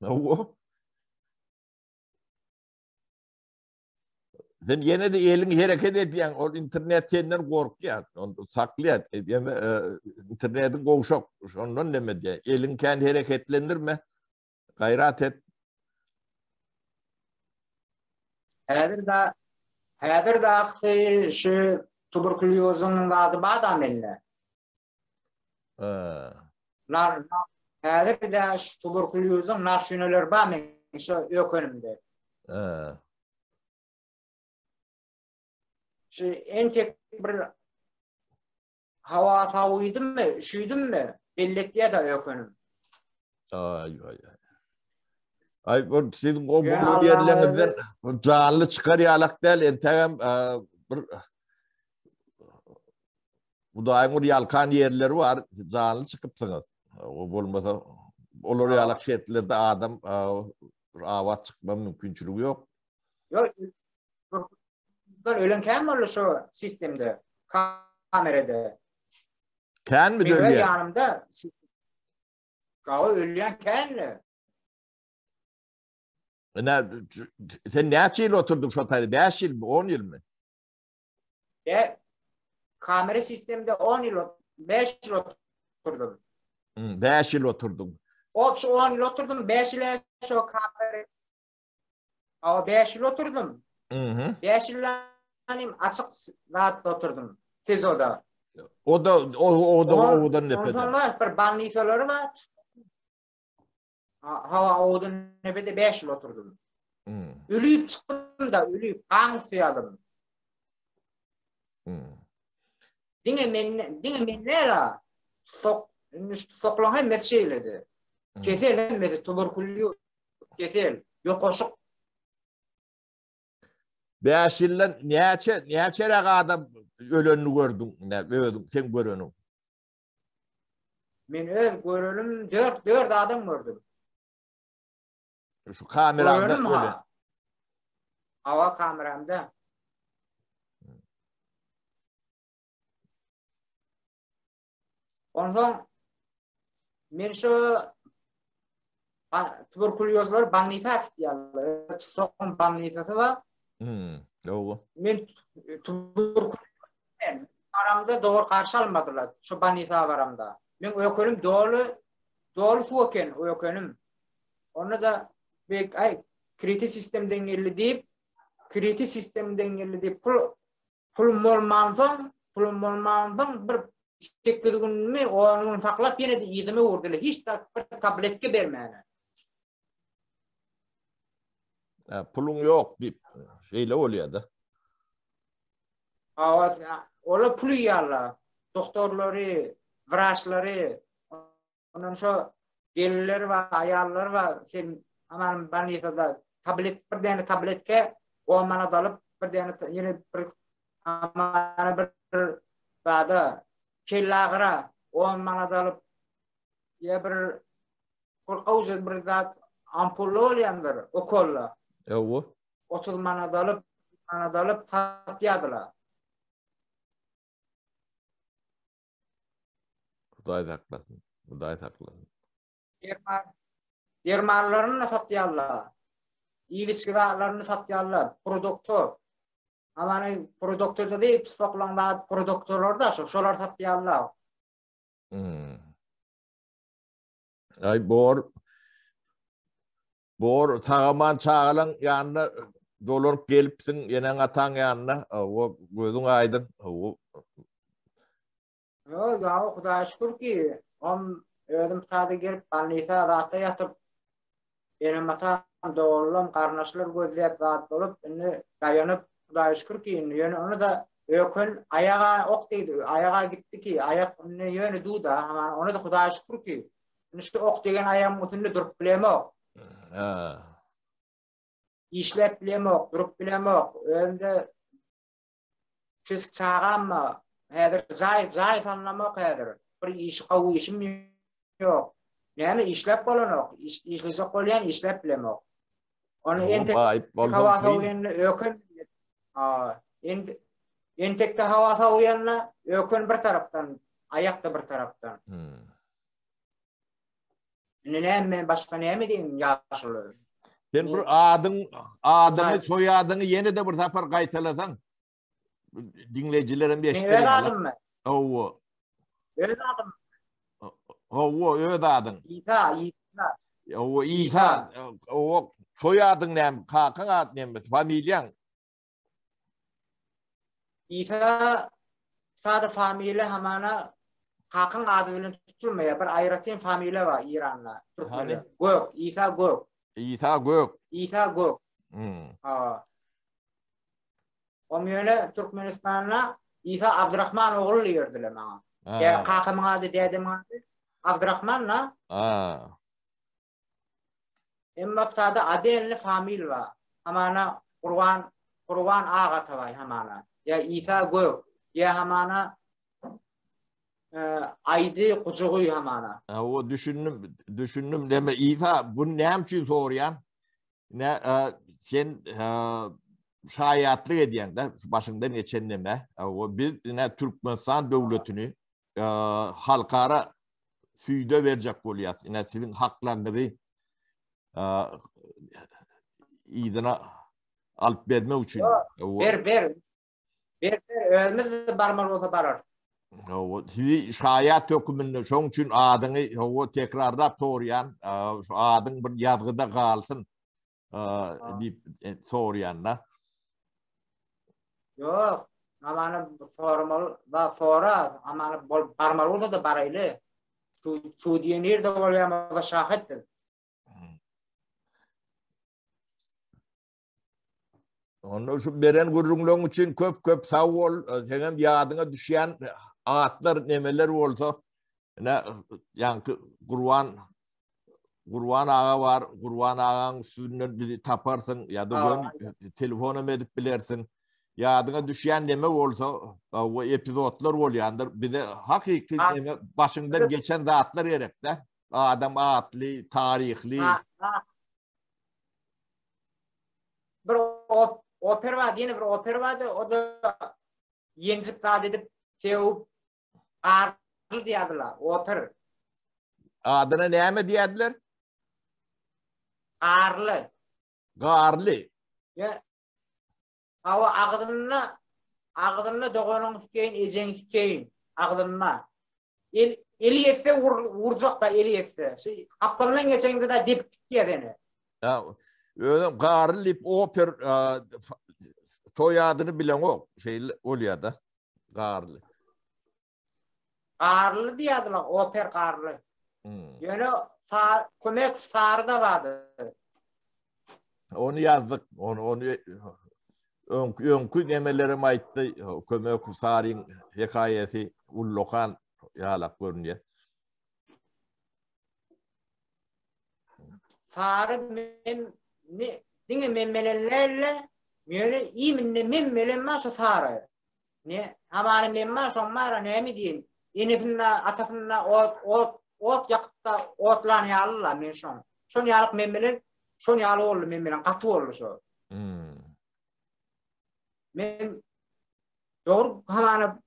Hawa. Sen ýene de eliň hereket edýäň, ol internet senden gorkýar, ony saklaýar. Ýene e, internetiň gowşak, şondan neme diýär. Eliň kän hereketlendirme. Gaýrat et. Häzir da häzir daksy şu tuberkulýozyň zady bar da mende. Nar häzir de şu tuberkulýozyň narşineleri bar men şu ökenimde. Şu entek bir Hawa sawydymmy, üşüdimmi, belletýä-de ökenim. Aý, aý, aý. Aý, bu siziň o bolan ýerleriňizden janly çykar ýalak däl, entegem bir Hudaýyň bir ýalkan ýerleri bar, janly çykypsyňyz. O bolmasa olar ýalak şertlerde adam bir abat çykma mümkinçiligi ýok. Ýok, Bunlar ölen kän boldy şu sistemde, kamerada. Kän mi Benim dönýär? ýanymda Gawa ölýän känle. Ne, sen näçe ýyl oturdyň şo taýda? 5 ýylmy, 10 ýylmy? Be, kamera sistemde 10 ýyl, 5 ýyl oturdum. 5 ýyl oturdyň. Opşy 10 ýyl oturdum, 5 ýyl şo kamera Awa 5 ýyl oturdum. Mhm. 5 ýyl açyk zatda oturdum. SIZO-da. O da o o da owadan nepede. Ondan var bir bannisolary var. Hawa owadan nepede 5 ýyl oturdum. Hmm. Ölüp çykdym da, ölüp, gan gusýardym. Hmm. Diňe men, diňe men näla? Sok, soklaň hemmesi şeýledi. Hmm. Kesel hemmesi tuberkulýoz, kesel, ýokaşyk. 5 ýyldan näçe, näçeräk adam ölenini gördüň, ne özüň sen göreniň? Men öz görenim 4 4 adam gördüm. Şu kamerada Görenim ölen. ha. Awa kameramda. Ondan men şu tuberkulyozlar banlisa gitýärler. Soň banlisasy bar. Hmm, dogry. Men tuberkulyozlar baramda dogry garşy almadylar. Şu banlisa baramda. Men ökenim doly doly suw eken ökenim. Onda da bek ay kriti sistemden geldi diýip kriti sistemden geldi diýip pul Pulum bolmansoň, pulum bolmansoň bir sekiz günmi, on gün saklap ýene-de yzyma öwürdiler. Hiç zat bir tabletke bermäne. Ha, puluň ýok diýip, şeýle bolýar-da. Hawa, olar pul iýýärler. Doktorlary, wraçlary, ondan şo gelinler bar, aýallar bar, sen aman bolnisada tablet bir däne tabletke 10 manat alyp, bir däne ýene bir amana bir zada kellagyra 10 manat alyp ýa bir gorkawja bir zat ampulla bolýandyr, okolla. Ýowa. 30 manat alyp, manat alyp satýardylar. Hudaý saklasyn. Hudaý saklasyn. Derman dermanlaryny satýarlar. Iýip-içgi zatlaryny satýarlar. Produktor. Amany produktorda diýip tutsaklan zat produktorlar da şo, şolar satýarlar. Hmm. Ay bor bor sagaman çagalaň ýanyna dolanyp gelipsiň, eneň ataň ýanyna. O gözüň aýdyň. O Ýok, ýa Hudaýa şükür ki, om özüm sada gelip bolnisa zatda ýatyp, enem atam, doganlarym, garyndaşlar gözläp zat bolup, indi daýanyp, Hudaýa şükür ki, indi ýöne ony da öken aýaga ok degdi, aýaga gitdi ki, aýak indi ýöne duda, aman ony da Hudaýa şükür ki, indi şu ok degen aýagymyň üstünde durup bilemok. Ha. Işläp bilemok, durup bilemok. Özümde Kiçijik çagam-a, häzir jaý, jaý salynamok häzir. Bir iş, gowy işim ýok. Näme işläp bolanok, iş, işlejek bolýan, işläp bilemok. Ony entek hawa sowýanda öken, a, indi entekde hawa sowýanda öken bir tarapdan, aýak-da bir tarapdan. Hmm. Indi näme men başga näme diýin ýaşuly? Sen bir adyň, adyňy, soýadyňy ýene-de bir sapar gaýtalasaň. Diňleýjilerem eşider. Öz adymmy? Hawa. Öz adym. Hawa, öz adyň. Isa, Isa. Hawa, Isa. Hawa, soýadyň näme? Kakaň ady näme? Familiýaň? Isa sada familiýa hamana kakyň ady bilen tutulmaýar. Bir aýratyn familiýa bar Iranda, türkmenler. Gök, Isa Gök. Isa Gök. Isa Gök. Hmm. Ha. Oň ýöne Türkmenistanda Isa Abdurrahman ogul diýerdiler maňa. Ýa kakamyň ady, dädemiň ady Abdurrahman da. Ha. Emma sada adelni famil bar. Hamana Gurban Gurban Agatabaý hamana. Ýa Isa Gök, ýa hamana Aýdy Gujugy hamana. O düşündim, düşündim. Deme Isa, bunu näme üçin soraýan? Ne sen şaýatlyk edýäň de başyňdan geçen neme? O biz ine Türkmenistan döwletini halkara süýde berjek bolýas. Ine siziň haklaryňyzy yzyna alyp bermek üçin. Ber, ber. Ber, ber. Özümiz barmaly bolsa bararys. Hawa, sizi şaýat höküminde şoň üçin adyňy hawa tekrarlap sorýan, şu adyň bir ýazgyda galsyn diýip e, sorýan da. Ýok, amany sormaly, da sora, amany bol barmaly bolsa da baraýly. Su, su diýen nirde bolýar, o da şahitdir. Onda şu beren gürrüňleň üçin köp köp sag bol. Seňem ýadyňa düşýän atlar nemeler bolsa, ine ýaňky Gurban Gurban aga bar. Gurban agaň üstünden bizi taparsyň ýa-da gön telefonam edip bilersiň. Ýadyňa düşýän neme bolsa, o epizodlar bolýandyr. Bize hakyky neme başyňdan geçen zatlar gerek-de. Adam atly, taryhly. Bir oper bar, ýene bir oper bardy, o da ýenjip zat edip, sewip, garly diýýärdiler, oper. Adyna näme diýýärdiler? Garly. Garly. Ýa Hawa agzynda agzynda doganyň sikeýin ejeň sikeýin agzynda. El eli ýetse wur wurjak-da eli ýetse. Şu gapdalyndan geçeňde-de depip gitýär seni. Ýa özem garly diýip oper toý adyny bileňok. Şeýle bolýar-da. Garly. Garly diýýärdiler, oper Garly. Hmm. Ýöne sa kömek Sary da bardy. Ony ýazdyk. Ony ony öňki öňki nemelerem aýtdy. Kömek Saryň hekaýasy ullakan ýalak görünýär. Sary men ne diňe men menen däl-de, ýöne iminde men melen bar şu Sary. Ne, hamana men bar, şoň bar, näme diýeýin. Enesinde, atasynda ot, ot, ot ýakyp-da otlan ýaly-la men şoň. Şon ýalyk men bilen, şon ýaly boldy men bilen, gaty boldy şo. Hmm. Men dogry hamana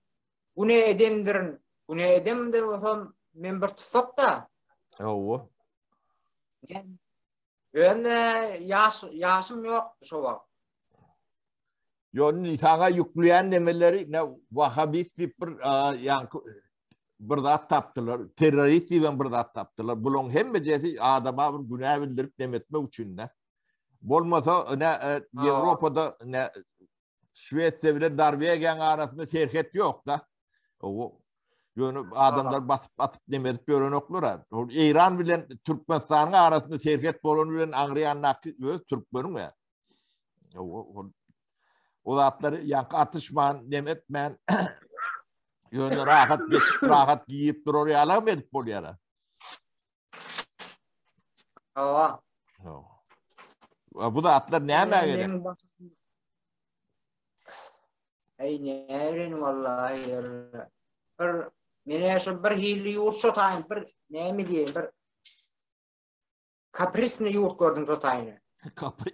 güne edendirin. Güne edemdir bolsam, men bir tutsak-da. Hawa. Men Özüm-de ýaş, ýaşym ýokdy şo wagt. Ýok, indi saňa ýükleýän nemeleri ne wahabist diýip bir ýaňky bir zat tapdylar, terrorist diýip hem bir zat tapdylar. Bularyň hemmejesi adama bir günä bildirip neme etmek üçin-de. Bolmasa ne Ýewropada ne Şwesiýa bilen Norwegiýanyň arasynda serhet ýok-da. O ýöne adamlar basyp atyp neme edip ýörenoklar. Ol Eýran bilen Türkmenistanyň arasynda serhet bolany bilen aňry ýandaky öz türkmeniň ýa. O o zatlary ýaňky atyşman, neme etmän ýöne rahat geçip, rahat giýip durar ýalam edip bolýar. Hawa. Hawa. Bu zatlar nämä gerek? Eý, näbileýin wallahi ýer. Bir menä şu bir hilli ýurt şo taýyn bir näme diýeýin bir kaprisny ýurt gördüm şo taýyny. Kapri.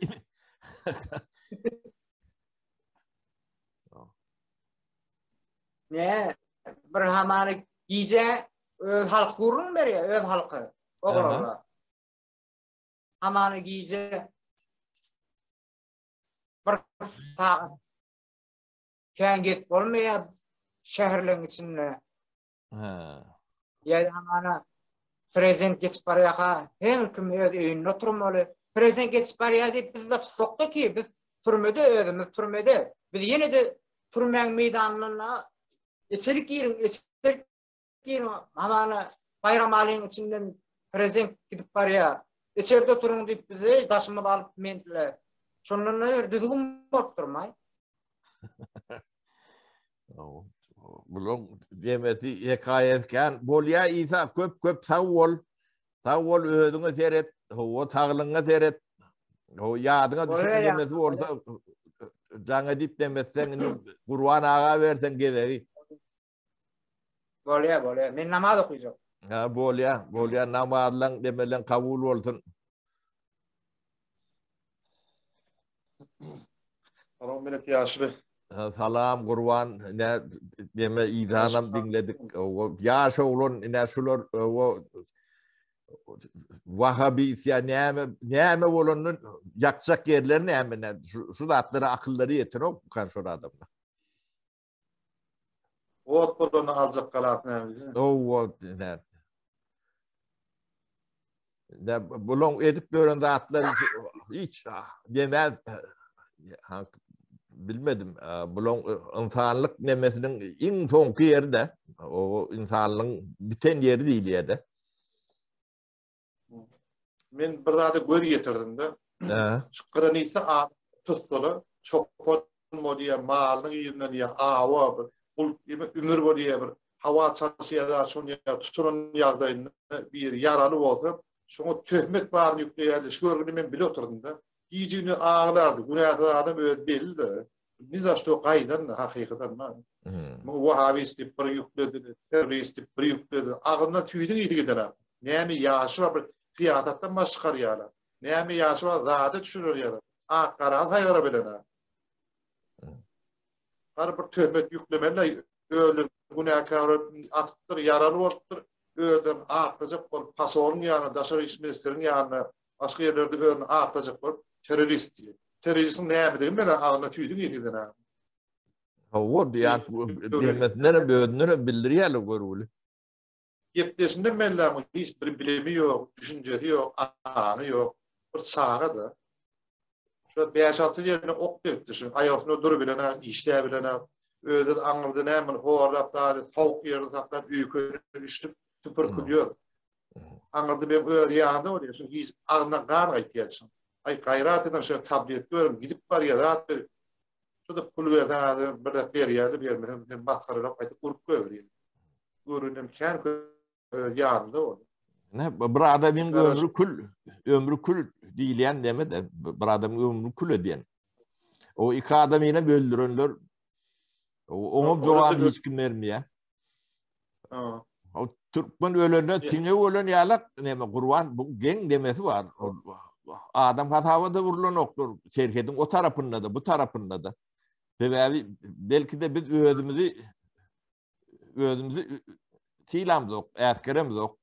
Ne bir hamany gije öz halk gürrüň berýär, öz halky. Oglanlar. Hamany gije bir sagat kän gezip bolmaýar şäherleň içinde. Hä. Ýa hamana prezident geçip barýarka her kim öz öýünde oturmaly. Prezident geçip barýar diýip biz-de tutsakda ki, biz türmede özümiz türmede. Biz ýene-de türmäň meýdanynda içerik giriň, içerik giriň, hamana Baýramalyň içinden prezident gidip barýar. Içerde oturyň diýip bizi daşymyza alyp mendiler. Şondan bir düzgün bolup durmaý. Bular demesi hekaýasy kän. Bolýa Isa köp köp sag bol. Sag bol özüňe seret. Hawa saglygyňa seret. O ýadyňa düşen demesi bolsa jaň edip demetseň indi Gurban aga berseň gezegi. Bolýa bolýa. Men namaz okyjak. Ha bolýa bolýa namazlaň demeleň kabul bolsun. Salam Melek ýaşly. Salam Gurban ne deme Izanam diňledik. O ýaş oglan ine şular o Wahabist ýa näme näme bolandan ýakjak ýerler näme ne şu, şu zatlara akyllary ýetenok kan şol adamlar. Ot bolany aljak galasy näme? Owo, ne. Ne bulan edip gören zatlar hiç demez bilmedim. Bulan insanlyk nemesiniň iň soňky ýeri-de, o insanlygyň biten ýeri diýilýär-de. Men bir zada göz ýetirdim-de. Şu granitde adam tutsalar. Çopan bolýar, malynyň yzyndan ýa awa bir gul ümür bolýar bir hawa çalyşýar zat şony ýa tutulan ýagdaýynda biri ýaraly bolsa, şoňa töhmet baryny ýükleýärdi. Şu görgüni men bile oturdym-da. Gije-gündiz aglardy. Günäsiz adam özi belli-de. Ni za şto gaýdan-da hakykadan-da. Muňa wahabist diýip bir ýükledi, terrorist diýip bir ýükledi. Agzyndan tüýdüň ysy gidenok. Näme ýaşy bar bir syýasatdan baş çykar ýaly. Näme ýaşy bar zada düşüner ýaly. Ak garany saýgara bilenok. Har bir töhmet ýüklemeli özleri günäkär atypdyr, ýaraly bolupdyr. Özlerini aklajak bolup pasolyň ýanyna, daşary iş ministriniň ýanyna, başga ýerlerde özüni aklajak bolup terrorist diýip. Terroristiň nämedigini bilen agzyna tüýdüň ysy giden ha. Hawa, diýmesinden hem özünden hem bildirýärler görgüli. Gepleşinden belläň, hiç bir bilimi ýok, düşünjesi ýok, aňy ýok. Bir çaga-da. Şu bäş-alty ýerine ok degipdi şu. Aýagyna durubilenok, işläbilenok. Özi-de aňyrda näme horlap zady sowuk ýerde saklap öýkeni üşdüp tüpürkülýär. Aňyrda meň öz ýanynda bolýar. Şu hiç agzyndan gan gaýtýar şu. Aý gaýrat ediň şu tabletka beriň, gidip barýar zat berip. Şu-da pul berseň azy bir zat berýärdi, bermeseň sen masgaralap gaýdyp urup goýberýär. Görünem kän öz ýanynda boldy. Ne bir adamyň ömri kül, ömri kül diýilýän näme de bir adamyň ömri kül edýän. O iki adamy ýene öldürenler oňa jogap hiç kim bermeýär. O türkmen ölende siňe ölen ýalak näme gurban bu geň demesi bar. Adam hasaba da vurulan okdur. Serhediň o tarapynda da bu tarapynda da. Sebäbi belki de biz özümizi özümizi sylamzok, äsgeremzok.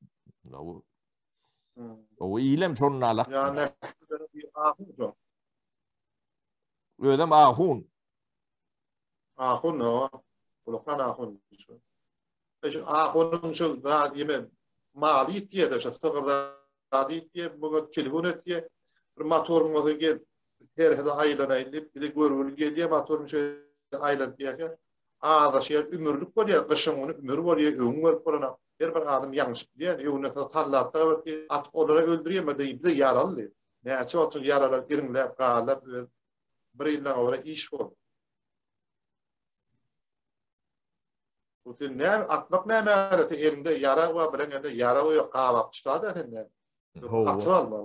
O ilem şonun alak. Yani Özem ahun. Ahun o. Ulakan ahun. Şu ahunyň şu zat ýeme maly ýitýär-de şu sygyr zady ýitýär, muňa telefon etýär. Bir motoryň bolsa gel serhede aýlanaýyn diýip, bize görgüli gelýär, motoryň şu aýlanyp ýörkä azaşýar, ümürlik bolýar, gyşyň güni ümür bolýar, öňüň görüp bolanok. Her bir adam ýalňyşyp bilýär, öňüne sallatda bir atyp olara öldürýär, bize ýaraly. Näçe wagtlyk ýaralar iriňläp, galyp, öz bir ýyldan gowrak iş boldy. Bu sen näme atmak näme arasy elinde ýarag bar bilen elde ýarag ýok gabap tutada sen näme? Atyp alma.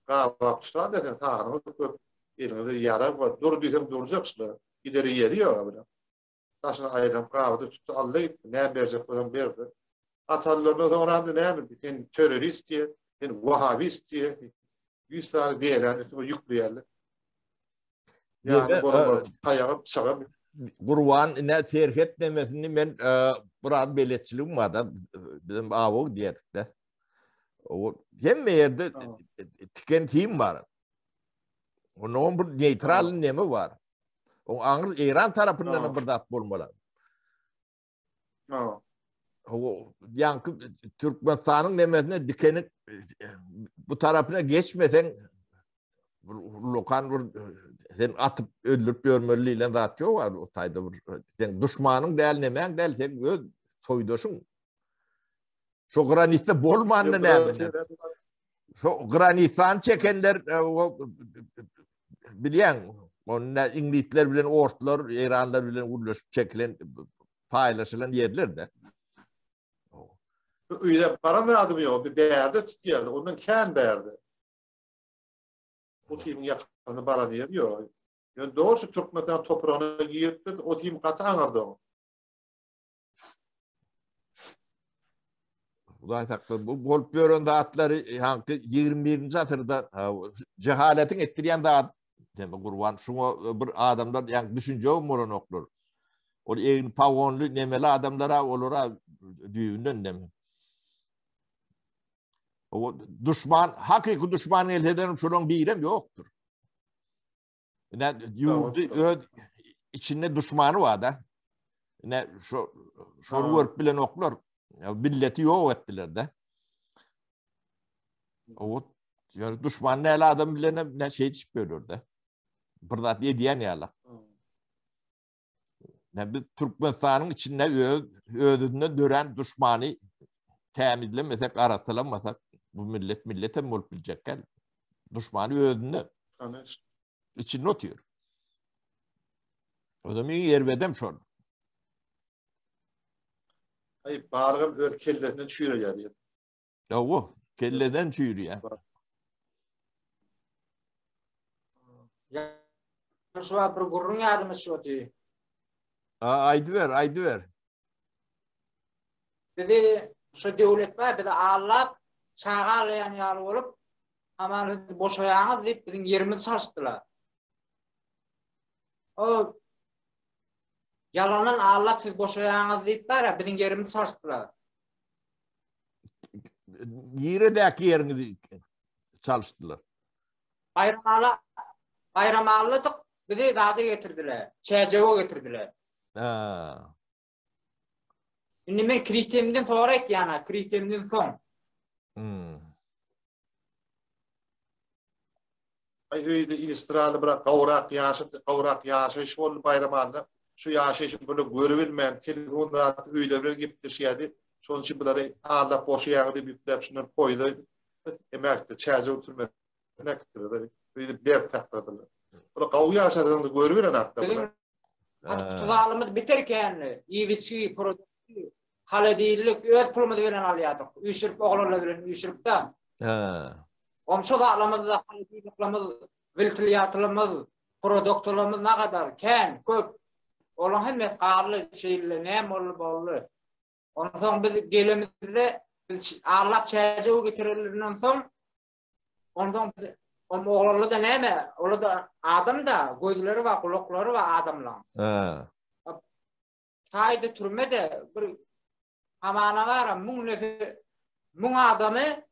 Gabap tutada sen sanyňyz köp eliňizde ýarag bar dur diýseň durjak şular. Gideri ýeri ýok bilen. Daşyna aýlanyp gabady tutdy alla gitdi näme berjek bolsaň berdi. Atanlaryndan soňra hem näme sen terrorist diýe sen wahabist diýe 100 sany diýelen üstüňe ýükleýärler. Ýa taýagy pyçagy Gurban ine serhet nemesini men biraz beletçiligim bar da bizim awa diýerdik de. O hemme ýerde tiken tim bar. Onuň bir neýtral neme bar. O aňyr Eýran tarapyndan bir zat bolmaly. Ha. O ýaňky Türkmenistanyň nemesine dikeni bu tarapyna geçmeseň bir lokan bir sen atyp öldürip ýörmeli diýlen zat ýok ar o taýda bir sen duşmanyň däl nemäň däl sen öz soýdaşyň. Şo granitde bolmanda näme? Şo granitdan çekenler e, o bilýän onda iňlisler bilen orslar, eýranlar bilen gürleşip çekilen paýlaşylan ýerler-de. Öýde baran zadym ýok, bir bärde tutýardy, ondan kän bärde. O simiň ýakasyna baran ýeri ýok. Ýöne dogry şu Türkmenistan topragyna giripdir, o sim gaty aňyrda. Hudaý saklasyn. Bu bolup ýören zatlary haňky 21-nji asyrda jehaletiň etdirýän zat Deme Gurban şuňa e, bir adamlar ýa düşünje bolanoklar. Ol egin pagonly nemeli adamlara olara düýbünden neme. O düşman hakyky düşman gelse şolaň birem ýokdur. Ne ýurdy öz içinde düşmany bar da. Ne şu şony görüp bilen oklar. Ya milleti ýok etdiler de. O yani düşman näle adam bilen ne şey içip bölür de. Bir zat edýän ýaly. Ne biz Türkmenistanyň içinde öz özünde dörän düşmany tämizlemesek, arassalamasak bu millet millet hem bolup biljek däl. Düşmany özünde. Tanyş. İçinde otuyor. Özüm iň erbedem şol. Aý, balygam öz kellesinden çüýrelýär diýip. Ýow, kelleden çüýrýär. Ýa şu wagt bir gürrüň ýadyma düşüp otyr. A, aýdyber, aýdyber. Bizi şu döwlet bar, bizi allap, çaga allaýan ýaly bolup, aman siz boşaýaňyz diýip biziň ýerimizi çalyşdylar. O ýalandan allap siz boşaýaňyz diýip bar, biziň ýerimizi çalyşdylar. Niredäki ýeriňizi çalyşdylar? Baýramala Baýramalydyk bizi zada getirdiler. Çäjewe getirdiler. Ha. Indi men kritemden sonra aýtýan, kritemden soň. Hmm. Aý öýde ilstraly bir gowrak ýaşy gowrak ýaşaýyş boldy Baýramanda. Şu ýaşaýşy böyle görübilmän telefon zat öýler bilen gepleşýärdi. Şonuň üçin bulary aldap boşaýaňyz diýip ýükläp şundan poýza emäkdi çäjew türmesine äkitdiler. Öýde berk sakladylar. Bular gawy ýaşadygyny görübilen hakda bular. Tuzalymyz biter känli, iýip-içgi, produkty, holodillik öz pulumyz bilen alýardyk. Üýşürip oglanlar bilen üýşürip-de. Hä. Goňşy zatlarymyz-da holodilliklerimiz, wiltilýatorlarymyz, produktylarymyz nagadar kän, köp. Olaryň hemmesi galdy, şeýle näme boldy, boldy. Onsoň biz gelemizde biz allap çäjew getireninden soň Onsoň om oglanlar-da näme? Olar-da adam-da, gözleri bar, gulaklary bar adamlaň. Hä. Taýda türmede bir hamana bara müň nefer müň adamy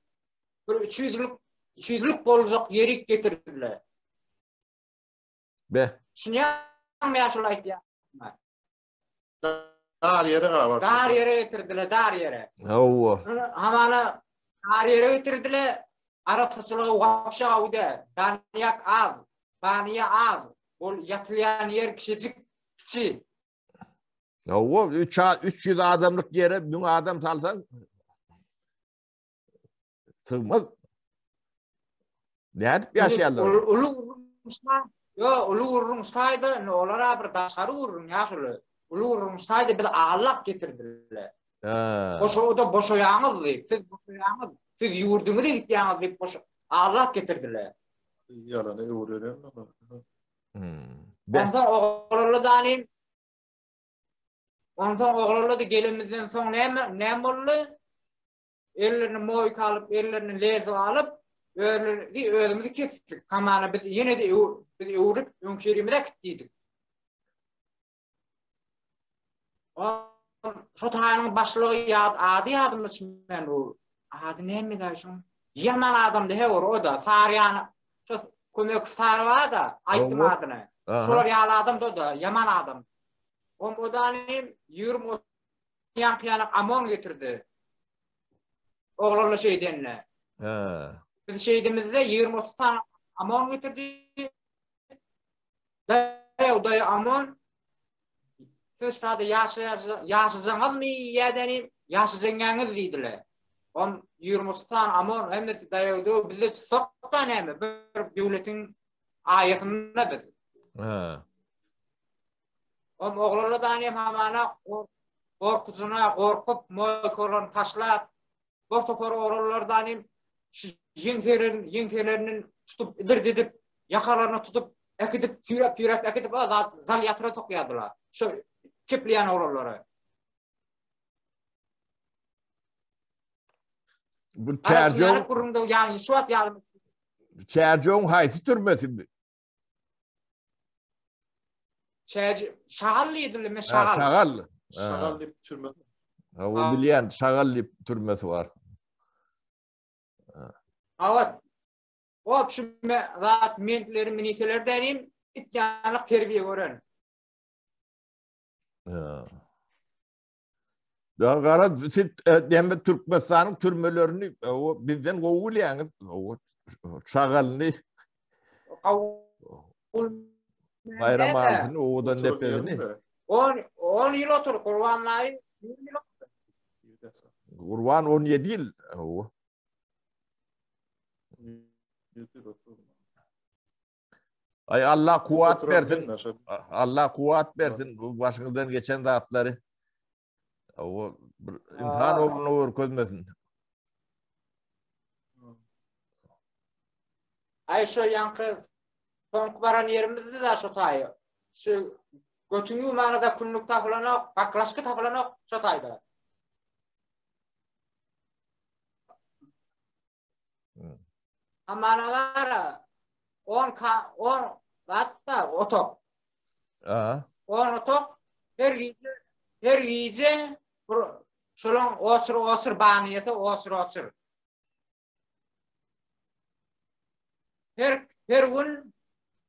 bir üç ýüzlük üç ýüzlük boljak ýerik getirdiler. Be. Düşünýäňmi ýa şol aýtýanyma? Dar ýere gabar. Dar ýere getirdiler, dar ýere. Hawa. Hamana dar ýere getirdiler. Arassaçylygy wapşe gawy däl. Danýak az, baniýa az. Ol ýatylýan ýer kiçijik, kiçi. Hawa, 3 300 adamlyk ýere 1000 adam salsaň Sygmaz. Nädip ýaşaýarlar? Uly gürrüň Ýo, uly gürrüň şaýda, indi olara bir daşary gürrüň ýaşuly. Uly gürrüň şaýda biz allap getirdiler. Hä. Boşa o da boşaýaňyz diýip, siz boşaýaňyz, siz ýurduňyza gitýäňiz diýip boş allap getirdiler. Ýalana öwrenen. Hmm. Onsoň oglanlar danym Onsoň oglanlar da gelenimizden soň näme näme boldy? Ellerine moýka alyp, ellerine lezw alyp, özleri özümizi kesdik. Hamana biz ýene-de biz öwrüp öňki ýerimize äkit diýdik. Şo taýynyň başlygy ýad ady ýadymda çykman bu. Ady näme şoň? Ýaman adamdy he o da Sarýan şo kömek sary bar-da, aýtdym adyny. Şolar ýaly adamdy o da, ýaman adam. Om o da 20 Ýaňky ýanak Amon getirdi. Oglanlar şeýdende. Hä. Biz şeýdimizde 20-30 sany Amon getirdi. Daýaw daýy Amon. Siz sada ýaşajaňyzmy ýa-da ýaşajaňyz diýdiler. On 20-30 sany Amon hemmesi daýaw daýaw bizde tutsak-da näme bir döwletiň aýasynda biz. Hä. Om oglanlar danyýam hamana gorkujyna gorkup moýkalaryny taşlap, bir topar oglanlar danyýam şu ýeňselerini ýeňselerinden tutup idirdidip, ýakalaryna tutup äkidip süýräp süýräp äkidip o zat zal ýatyra sokýardylar. Şu kepleýän oglanlary. Bu Çärjew gürrüňde ýaly şu wagt ýaly. Çärjewiň haýsy türmesi? Çäji, şagal diýdiler, men şagal. Şagal. Şagal diýip türmesi. Ha, o bilýän, şagal diýip türmesi bar. Awa. O şu zat mentleri, miniteler dänim, it ýalyk terbiýe gören. Ha. Ya gara siz e, Türkmenistanyň türmelerini e, o bizden gowy bilýäňiz. O şagalyny Bayram alsyny, owadan depesini. 10 10 ýyl otur Gurban daýy. Gurban 17 ýyl. O. Ay Allah kuwat bersin. Allah kuwat bersin bu başyňyzdan geçen zatlary. O bir insan ogluna görkezmesin. Ay şu ýaňky soňky baran ýerimizdi da şu taýy. Şu götüň ýuwmana-da küllük tapylanok, baklaşka tapylanok şu taýda. Hamana bara 10 ka 10 zatda otak. Aha. 10 otak her gije her gije bir şolaň oçur oçur banyýasy oçur oçur. Her her gün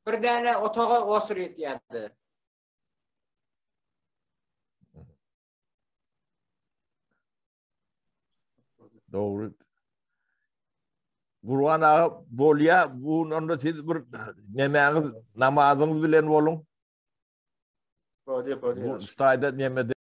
bir däne otaga oçur ýetýärdi. Dogry. Gurban aga bolýa, bu onda siz bir nemäňiz, namazyňyz bilen boluň. Bolýa, bolýa. Bu taýda neme.